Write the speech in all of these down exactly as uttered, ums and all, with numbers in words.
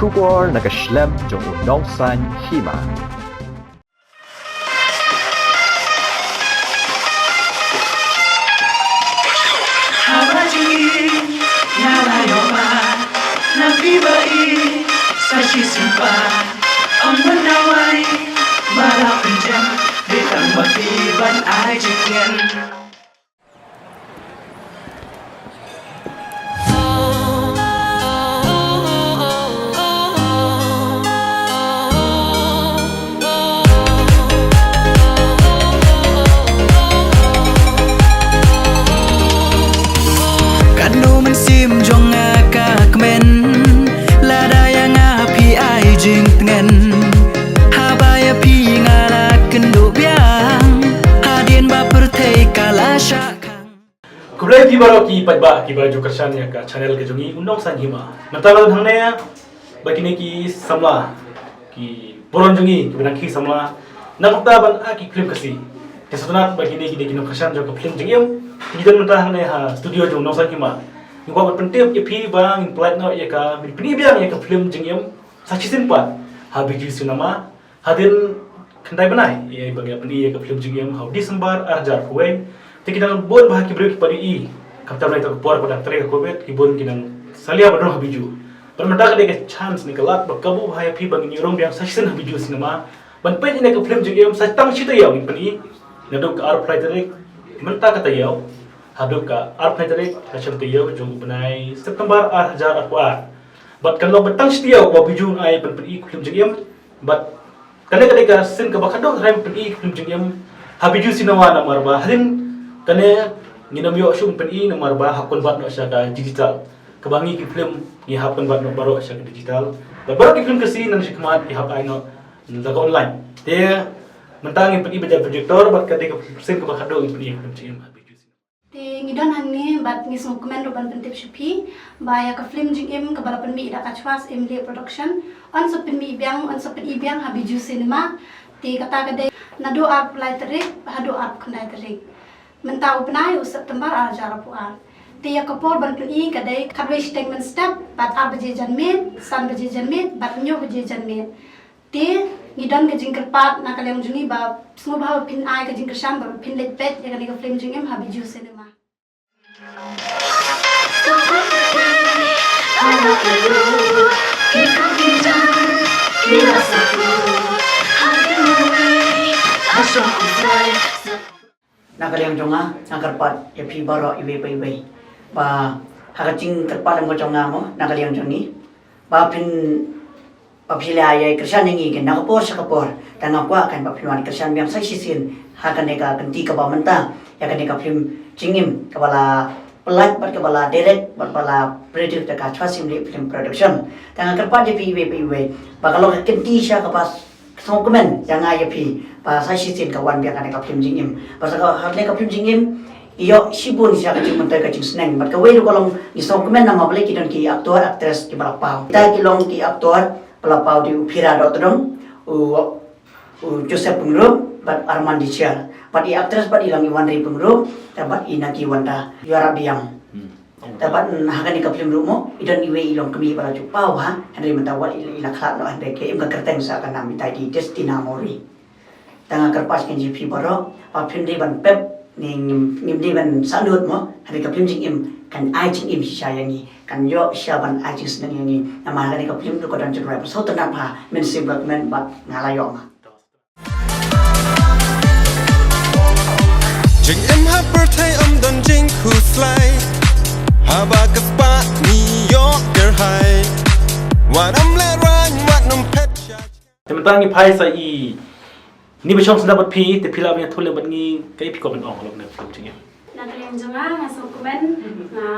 Khubor na ka shlem jong u Nongsaiñ Hima. Haba jingim nga la ïoh ba na phi ba i sa shisien pat. Ym won na wai ba la pynjah, dei tang ba phi ban ai jingim. Katno mynsiem jong nga ka kmen, lada ïa nga phi ai jingtngen. Haba ïa phi nga la kynduh biang, hadien ba pyrthei ka la shah khang. Khublei phi baroh ki paidbah kiba ju kyrshan ïa ka channel ka jong ngi U Nongsaiñ Hima. Mynta nga don hangne bad kine ki samla, ki burom jong ngi kiba dang khie samla na ka bynta ban ai ki film Khasi. Te sngewtynnat ba kine ki dei ki nongkyrshan jong ka film Jingim. Ngi don mynta hangne ha studio jong U Nongsaiñ Hima. Ngi kwah ban pyntip ïa phi ba ngin pynlait noh ïa ka, ngin pyni biang ïa ka film Jingim sa shisien pat ha Bijou Cinema. Hadien khyndai bnai ïa ba ngi la pyni ïa ka film Jingim ha u December ar hajar arphew wei. Te ki dang bun bha ki briew kiba ïohi, khamtam na ita ka por ba dang trei ka covid, ki bun ki dang salia ban rung ha Bijou. Bad mynta ka dei ka chance ne ka lad ba kabu bha ïa phi ba ngin ïa rung biang sa shisien ha Bijou Cinema ban peit ïa ka film Jingim sa tang shi taïew ngin pyni. Naduh ka arphew lai tarik mynta ka taïew haduh ka arphew lai tarik ka snem taïew jong u bnai September ar hajar arphew ar. Bad kan long ba tang shi taïew ba Bijou un ai ban pyni ka film Jingim. Bad kane ka dei ka sien kaba khatduh ban pyni ka film Jingim ha Bijou Cinema namar ba hadien kane ngin ym ïoh shuh ban pyni namar ba hap convert noh sha ka digital. Kaba ngi ki film ngi hap convert noh baroh sha ka digital. Bad baroh ki film Khasi nang shakhmat ki hap ai noh da ka online. Te mynta ngin pyni bad ïa projector bad ka dei ka sien kaba khatduh ngin pyni ka film Jingim ha Bijou Cinema. Te ngi don hangne bad ngi sngewkmen ruh ban pyntip sha phi ba ïa ka film Jingim kaba la pynmih da ka Chwa Syiemlieh Production yn sa pynmih biang, yn sa pyni biang ha Bijou Cinema. Te kata ka dei naduh arphew lai tarik haduh arphew khyndai tarik. Mynta u bnai u September ar hajar arphew ar. Te ïa ka por ban pyni ka dei khatwei shiteng mynstep bad ar baje janmiet, san baje janmiet bad hynñiew baje janmiet. Te ngi don ka jingkyrpad na ka liang jong ngi ba sngewbha ba phin ai ka jingkyrshan ba phin leit peit ïa kane ka film Jingim ha Bijou Cinema. Na ka liang jong nga, nga kyrpad ïa phi baroh iwei pa iwei ba ha ka jingkyrpad lem ka jong nga mo, na ka liang jong ngi ba phin, ba phi la ïa kyrshan ïa ngi keiñ na ka por sha ka por. Tang nga kwah keiñ ba phin wan kyrshan biang sa shisien ha kane ka kynti kaba mynta ïa kane ka film Jingim kaba la pynlait bad kaba la direct bad ba la produce da ka Chwa Syiemlieh Film Production. Tang nga kyrpad ïa phi iwei pa iwei ba ka long ka kynti sha kaba sngewkmen ïa nga ïa phi ba sa shisien ka wan biang kane ka film Jingim. Ba sa ka, ha kane ka film Jingim ïoh shibun sha ka jingmyntoi ka jingsneng bad kawei ruh ka long ngi sngewkmen namar balei ki don ki actor actress kiba la paw. Kita ki long ki actor ba la paw dei u Phira Dohtdong, u, u Joseph Pyngrope bad Arman Dichia. Bad i actress bad i long i Wanri Pyngrope, te bad i Naki Wanda Ïarabiang. Te bad ha kane ka film ruh mo i don iwei i long kmie ba la ju paw ha, hynrei mynta wat i la khlad noh hynrei ka im ka kyrteng sa ka nam itai dei Destina Mori. Tang nga kyrpad sha ngi phi baroh ba phin dei ban pep, ngim, ngim dei ban sahnud mo, hynrei ka film Jingim kan ai jingim shisha ïa ngi, kan ïoh shisha ban ai jingsneng ïa ngi. Namar ha kane ka film ruh ka don jingrwai ba sngewtynnat bha, mynsiem ba kmen bad nga la ïoh ma. Jingim ha pyrthei ym don jingkhuslai. Haba ka spah ngi ïoh kyrhai. Wat ym lehraiñ, wat ym phet sha. Te mynta ngi phai sa i Ni ba shong sngewbha bad phi, te phi lah ban ïathuh lem bad ngi kaei phi kwah ban ong halor kane ka film Jingim. Na ka liang jong nga, nga sngewkmen, nga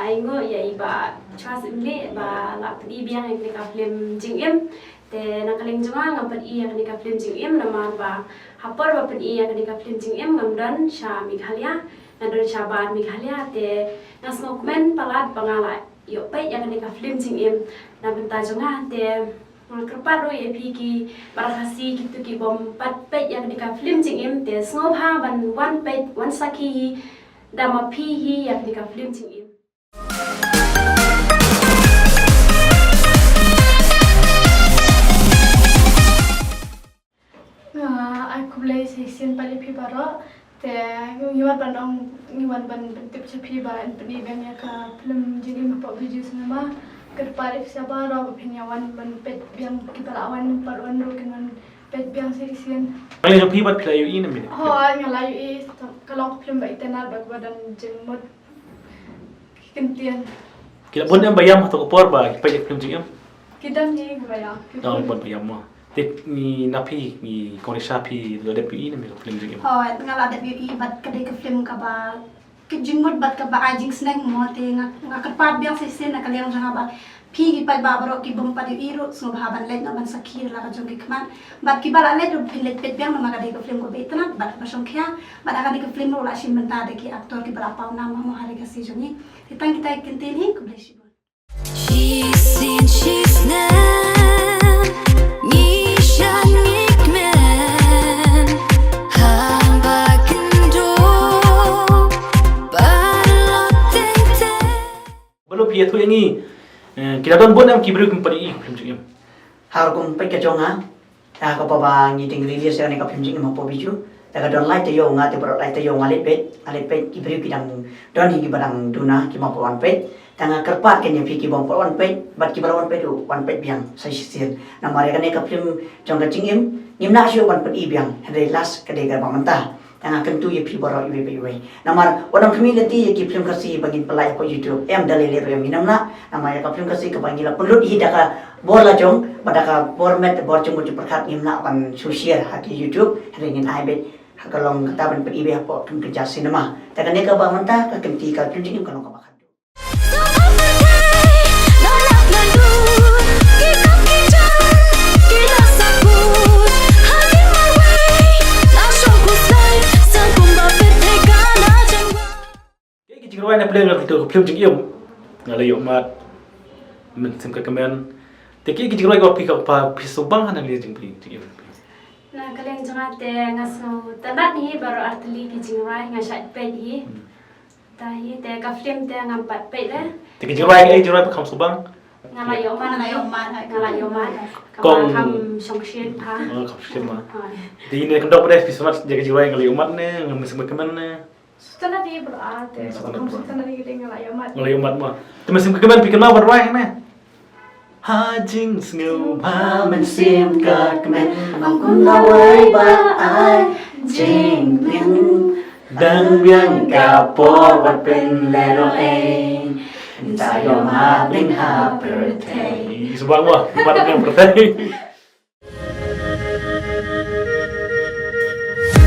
ainguh ïa i Bah Chwa Syiemlieh ba la pyni biang ïa kane ka film Jingim. Te na ka liang jong nga, nga pyni ïa kane ka film Jingim namar ba ha por ba pyni ïa kane ka film Jingim ngam don sha Meghalaya, nga don sha bar Meghalaya, te nga sngewkmen palat ba nga la ïoh peit ïa kane ka film Jingim na bynta jong nga. Te nga kyrpad ruh ïa phi ki para Khasi kito ki bym pat peit ïa kane ka film Jingim, te sngewbha ban wan peit, wan sakhi hi da ma phi hi ïa kane ka film Jingim. Baroh, te ngi wan ban ong, ngi wan ban pyntip sha phi ba yn pyni biang ïa ka film Jingim hapoh Bijou Cinema. Kyrpad ïa phi baroh ba phin ïa wan ban peit biang, kiba la wan pat wan ruh kin wan peit biang shisien. Ai, jong phi bad phi la ïohi ne em? Hooid, nga la ïohi, ka long ka film ba itynnad bad ba don jingmut. Ki kyntien. Ki la bun em ba ïam ha kato ka por ba ki peit ïa ka film Jingim? Ki don hi ba ïam. Ki don bun ba ïam mo. Te ngi na phi, ngi kong Risha, phi la dep ïohi ne em ïa ka film Jingim? Hooid, nga la dep ïohi bad ka dei ka film kaba, ka jingmut bad kaba ai jingsneng mo, te nga, nga kyrpad biang shisien na ka liang jong nga ba phi ki paidbah baroh ki bym pat ïohi ruh, sngewbha ban leit noh ban sakhi da la ka jong ki khmat. Bad kiba la leit ruh phin leit peit biang namar ka dei ka film kaba itynnad bad kaba shongkhia. Bad ha kane ka film ruh la shim bynta da ki actor kiba la paw nam mo ha ri Khasi jong ngi. Te tang kita ki kyntien hi, khublei shibun. Shisien shisnem ngi shad ngi kmen haba kynduh paralok teng teng. Balei phi ïathuh ïa ngi, eh, ki la don bun em ki briew kim pat ïohi ïa ka film Jingim? Ha rukom peit ka jong nga, ha kaba ba ngi dang release ïa kane ka film Jingim hapoh Bijou, te ka don lai taïew, nga te baroh lai taïew nga leit peit, nga leit peit, ki briew ki dang don hi kiba dang duna, kim pat wan peit. Te nga kyrpad kein ïa phi ki bym pat wan peit bad kiba la wan peit ruh, wan peit biang sa shisien. Namar ïa kane ka film jong ka Jingim ngim lah shuh ban pyni biang, hynrei last ka dei kaba mynta. Te nga kyntu ïa phi baroh iwei pa iwei. Namar wat nym khmih lynti ïa ki film Khasi ba ngin pynlait hapoh YouTube. Em, da lei lei ruh em, ngin ym lah. Namar ïa ka film Khasi kaba ngi la pynlut hi da ka bor la jong bad da ka bor met bor jong, bor jong pyrkhat, ngim lah ban shu share ha ki YouTube. Hynrei ngin ai beit, ha ka long kata ban pyni beit hapoh Kynja Cinema. Te kane kaba mynta ka kynti ka film Jingim ka long kaba khatduh. Ki jingrwai na pdeng ka film Jingim, nga la ïoh mad, Mynsiem Ka Kmen. Te ki jingrwai ka phi, ka phi sngewbang ha na liang jong phi Jingim? Na ka liang jong nga te nga sngewtynnad hi baroh artylli ki jingrwai, nga shait peit hi. Hmm. Te hi te ka film te ngam pat peit re. Te ki jingrwai, eh, jingrwai ba kham sngewbang? Nga la ïoh mad. Nga la ïoh mad. Nga la ïoh mad. Kong. Kaba kham shongshit ha. Oh, kham shongshit ma. Ha. Te ine kyndoh ba dei phi sngewtynnad ïa ki jingrwai Nga la ïoh mad ne, Mynsiem Ka Kmen ne? Sngewtynnad hi baroh, ah, te. Sngewtynnad baroh. Sngewtynnad hi, nga la ïoh mad. Nga la ïoh mad ma. Te Mynsiem Ka Kmen phi kynmaw ban rwai ne? Ha jingsngewbha mynsiem ka kmen, ong kun lawei ba ai jingpynim. Dang biang ka por wat pynlehnohei, ei, ta ïoh mad beiñ ha pyrthei. Sngewbha mo, mad beiñ ha pyrthei.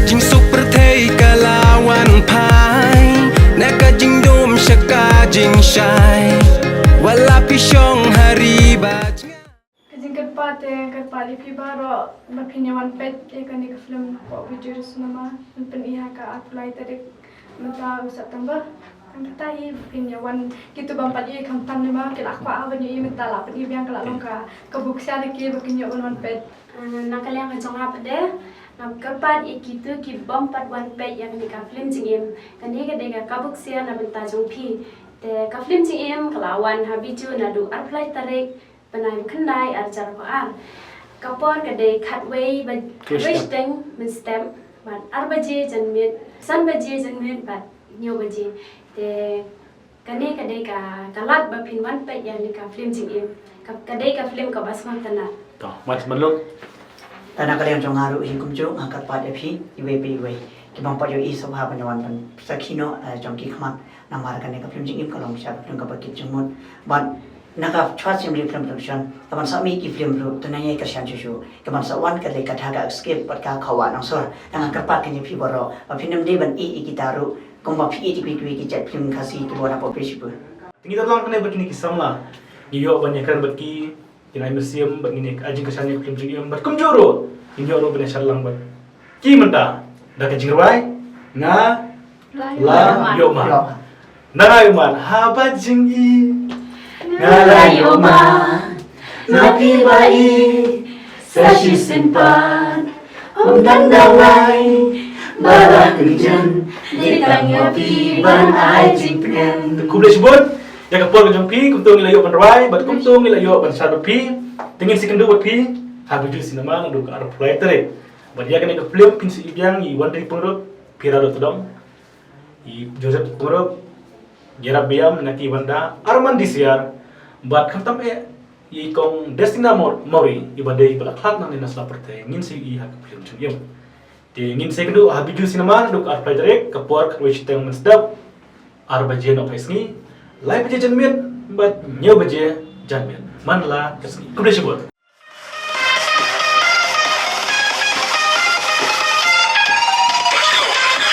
Jingsuk pyrthei ka la wan phai, na ka jingdum sha ka jingshai. Wat la phi shong ha ri ba jngai. Ka jingkyrpad te, kyrpad ïa phi baroh ba phin ïa wan peit ïa kane ka film hapoh Bijou Cinema, ban pyni ha ka arphew lai tarik mynta u September. Tang kata hi, phin ïa wan, kito bym pat ïohi khamtam ne ma, ki la kwah ban ïohi mynta la pyni biang, ka la long ka, ka buk sha da ki ba kin ïoh wan wan peit. Ah, na ka liang ka jong nga pat de, nga kyrpad ïa kito ki bym pat wan peit ïa kane ka film Jingim. Kane ka dei ka, ka buk sha na bynta jong phi. Te ka film Jingim ka la wan ha Bijou naduh arphew lai tarik bnai ba khyndai arhajar arphew ar. Ka por ka dei khatwei ba-, khatwei shiteng mynstep, bad ar baje janmiet, san baje janmiet bad hynñiew baje. Te kane ka dei ka, ka lad ba phin wan peit ïa kane ka film Jingim. Ka, ka dei ka film kaba sngewtynnad. To, mas man long. Te na ka liang jong nga ruh hi kumjuh, nga kyrpad ïa phi iwei pa iwei ki bym pat ïohi, sngewbha ban ïa wan ban sakhi noh, eh, jong ki khmat. Namar kane ka film Jingim ka long shisha ka film kaba kit jingmut. Bad na ka Chwa Siem Ri Film Production, ka ban sa mih ki film ruh, to nang ïai kyrshan shuh shuh. Ka ban sa wan ka lei ka Thagak Skip bad ka Khawa Nongsor. Te nga kyrpad kein ïa phi baroh ba phin ym dei ban ïeh ïa kita ruh, kumba phi ïeh ïa kiwei kiwei ki jait film Khasi kiba wan hapoh Facebook. Te ngi la long kane bad kine ki samla, ngi ïoh ban ïakren bad ki, kin ai mynsiem bad ngin ïa ai jingkyrshan ïa ka film Jingim bad kumjuh ruh ngin ïoh ruh ban ïashad lang bad ki mynta da ka jingrwai Nga La Ïoh Mad. Nga La Ïoh Mad. Haba jingi Nga La Ïoh Mad, na phi ba i sa shisien pat. Ym don dawai ba lah kynjat, dei tang ïa phi ban ai jingpynim. Khublei shibun ïa ka por ka jong phi, kumto ngi la ïoh ban rwai bad kumto ngi la ïoh ban shad bad phi. Te ngin sa ïakynduh bad phi ha Bijou Cinema naduh ka arphew lai tarik. Bad ïa kane ka film phin sa ïohi biang i Wandri Pyngrope, Pira Dotdong, i Joseph Pyngrope, Gerard Biam, Naki Wanda, Arman Disiar, bad khamtam eh i Kong Destina Mor-, Mori, iba dei iba la khlad nangne na sla pyrthei, ngin sa ïohi ha ka film Jingim. Te ngin sa ïakynduh ha Bijou Cinema naduh ka arphew lai tarik, ka por khatwei shiteng mynsdap, ar baje nohphai sngi, lai baje janmiet, bad hynñiew baje janmiet man la ka sngi. Khublei shibun.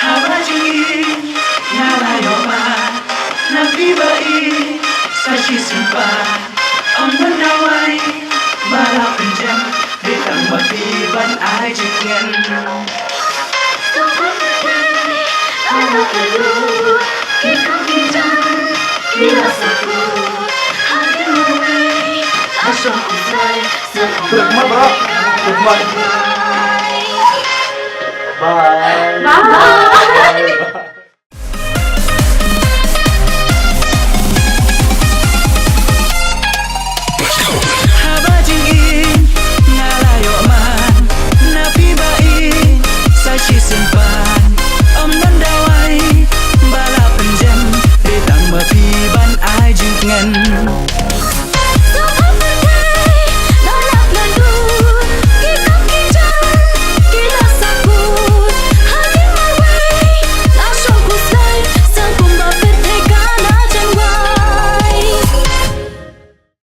Haba jingim nga la ïoh man na phi ba i sa shisien pat. Ym don dawai ba la pynjem, dei tang ma phi ban ai jingtngen. Terima, bro. Terima. Bye. Bye. Haba jingim nga la ïoh man na phi ba i sa shisien pat. Ym don dawai ba la pynjem, dei tang ma phi ban ai jingtngen.